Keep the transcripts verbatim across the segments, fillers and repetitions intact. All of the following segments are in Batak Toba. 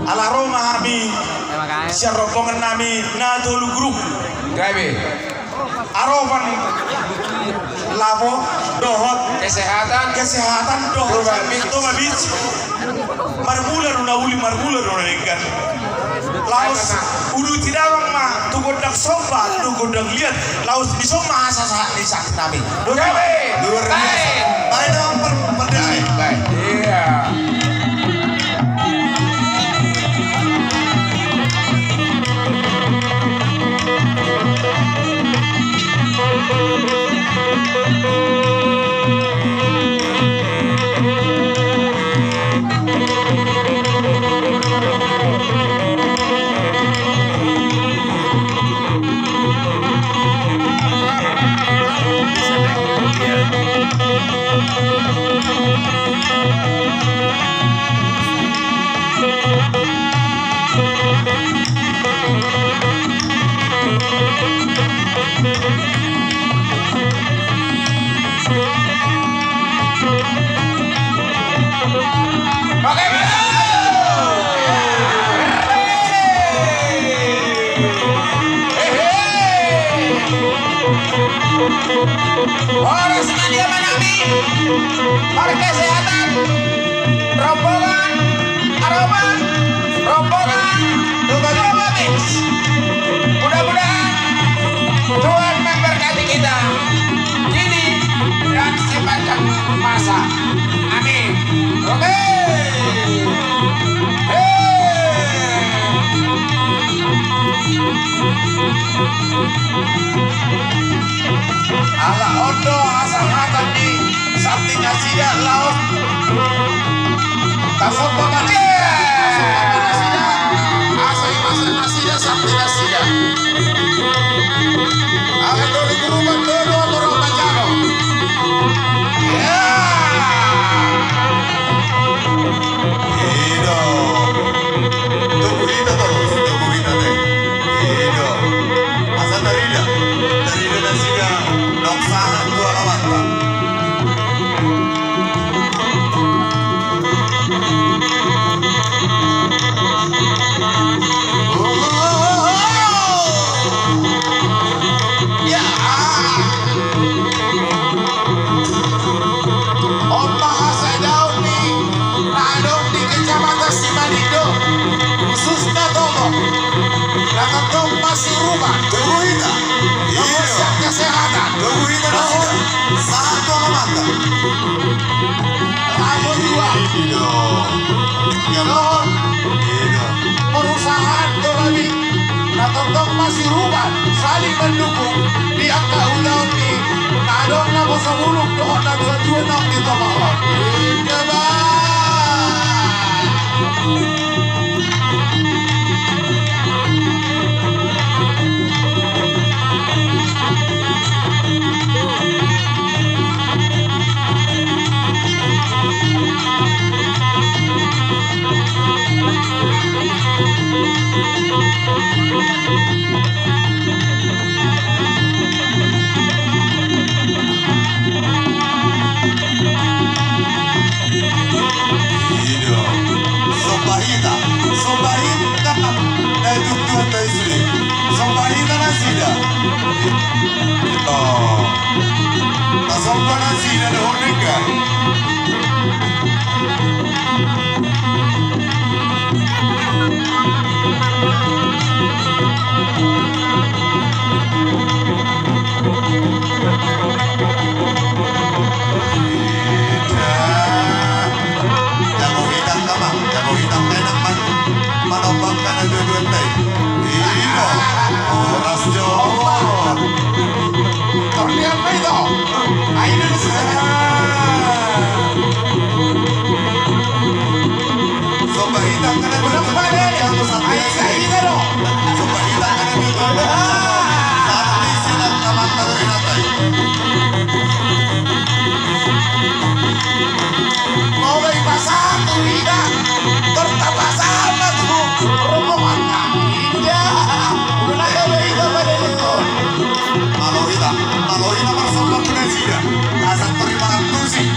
Ala ro ma hami sian rombongan nami na tolu grup. Gabe. Aroban lapo dohot kesehatan, kesehatan dohot Toba Beach. Toba Beach. Marmula do na uli, marmula do na denggan. Laos uduti damang ma tu gondang somba, tu gondang liat. Laos dison ma hasasahat ni sakti nami. Luar biasa. Baik. Baik, damang per-, perdamaian. Baik. Iya. Horas ma di hamu nami, markesehatan, rombongan, aroban, rombongan, Toba Beach. Mudah-mudahan Tuhan memberkati kita kini dan sepanjang masa. Amin. Oke. Hei. Ala on do hasahatan ni sakti nasida laos. Tasomba ma nasida. Tasomba ma nasida. Asa i ma nasida sakti nasida. Ala tolu grup do, do, do, do, manjalo. Ya. I do. Tubu hita torus, tubu hita te. I do. Asa tarida, tarida nasida, nang sahat tu alamanta. Ya. On ma hasadaon ni na adong di Kecamatan Simanindo, khususna Tomo. Na tongtong masiruba. Tubu hita. Nomor siap kesehatan. Tubu hita nasida. Sahat tu alamanta. Lapo dua. Iya. Iya. Dohot. Iya. Perusahaan Toba Beach. Na tongtong masiruba, saling mendukung di angka ulaon i. Na adong na poso bulung dohot na tua-tua naung di Toba on. Inda ba. Ido. Somba hita, somba hita. Na tutu na istri. Somba hita nasida. Oh. Tasomba nasida dohot denggan. Jago hita ma, jago hita ma, enak man-, manombangkan aja dua tai. Ido, horas jo. Torniam ma ito. Ayo, somba hita angka na dua tai. Somba hita angka na dua tai. Satu isi na angka mata do hinatai. Mau bai pasatu hita. Tertapasama tu rombongan. Inda. Udah ada bai hita pada itu. Malo hita, malo hita marsomba tu nasida. Asa terima kasih.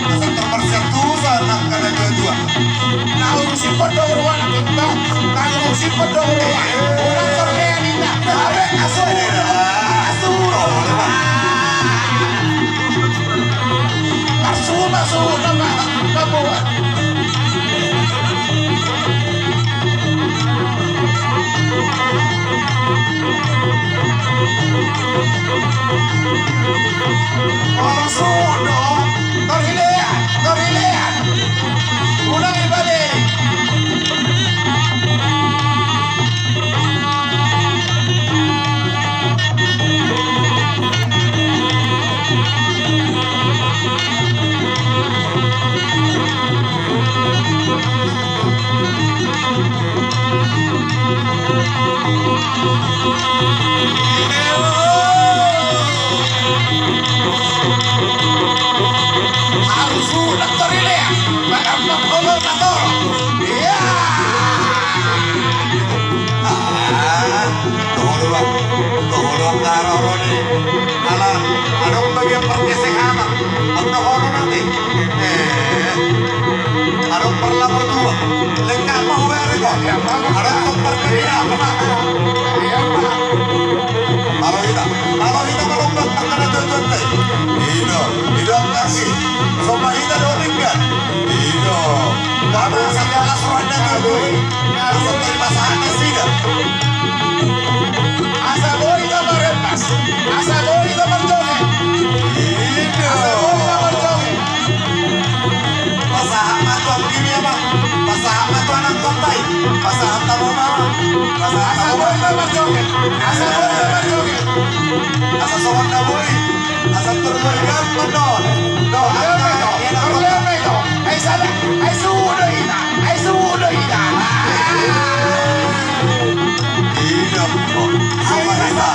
Asa terima kasih tu angka na dua tai. Naung si podo ruan. Harus sudah terilea, menambah kolom motor. Iya. Ah, toho do, Bang. Toho do, Bang, karo ni. Ala, adong bagian pergesekan, Bang. Adong toho do nanti. Eh. Adong parlamo tua. Lengkap mau beri kok. Adong tong pergesekan. Iya, Bang. Kalau kita, kalau kita kalau Bang, akan ada tuan teh. Ido, ido kasih. Sobat kita do denggan. Ido. Mama, saya langsung ada tuan. Langsung terima saat sida. Asa boi do marempas, asa boi do marjoget. Asa boi do marjoget. Pasahat ma tu anggi, Bang. Pasahat ma tu anak tontai. Pasahat hamu ma. Pasahat hamu ma. Asa boi do marjoget. Asa boi do marjoget. Asa songon na boi. Asa turun bergantung, Don. Don, Don, Don. Ai sada, ai sudo ina, ai sudo ina. Iya, Don. Sumpah hita,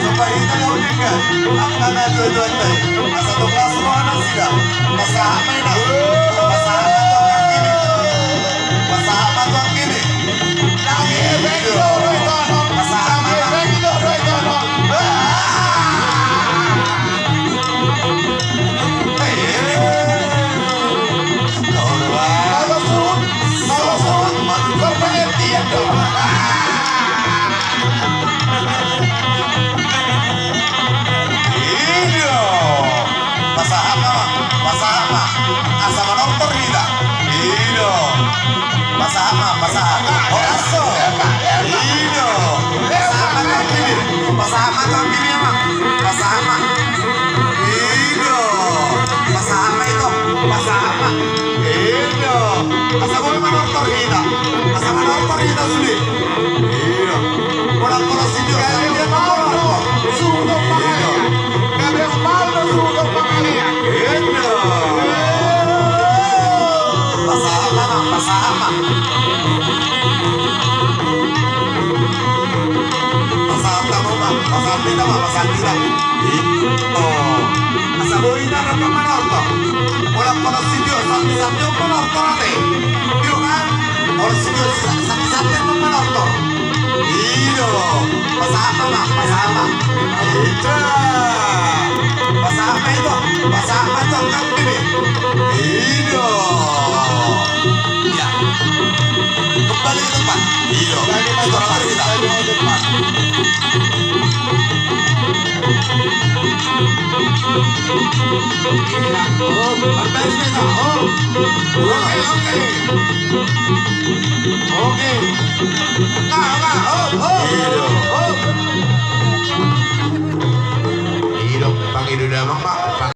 sumpah hita, Don, kan. Angka na dua-dua teh. Asa tu kelas rohana sida. Pasahat ma ina. Pasahat ma tu anggi. Pasahat ma tu anggi. Pasahat ma, pasahat ma. Asa manortor hita. Ido. Pasahat ma, pasahat. Horas do. Ido. Pasahat ma tu anggi. Pasahat ma tu anggi, Bang. Pasahat ma. Ido. Pasahat ma ito. Pasahat ma. Ido. Asa boi manortor hita. Asa manortor hita sude. Ido. Bola-bola sini. Gabe umal do suhut pangalean. Gabe umal do suhut pangalean. Ido. Pasahat ma, Bang, pasahat ma. Pasahat hamu ma, pasahat hita ma, pasahat hita. Ido. Asa boi na na pamanortor. Bola-bola sini, satu-satu pamanortor ate. Ido kan? Bola sini, satu-satu pamanortor. Ido. Pasahat ma, pasahat ma. Ido. Pasahat ma ito. Pasahat ma tu anggi. Ido. Ya. Kembali ke tempat. Ido. Kembali ke tempat. Kembali ke tempat. Iya. Oh, berbalik beta. Oh. Oke, oke. Oke. Nah, nah, oh, oh. Ido. Oh. Ido, Bang, Ido damang, Bang.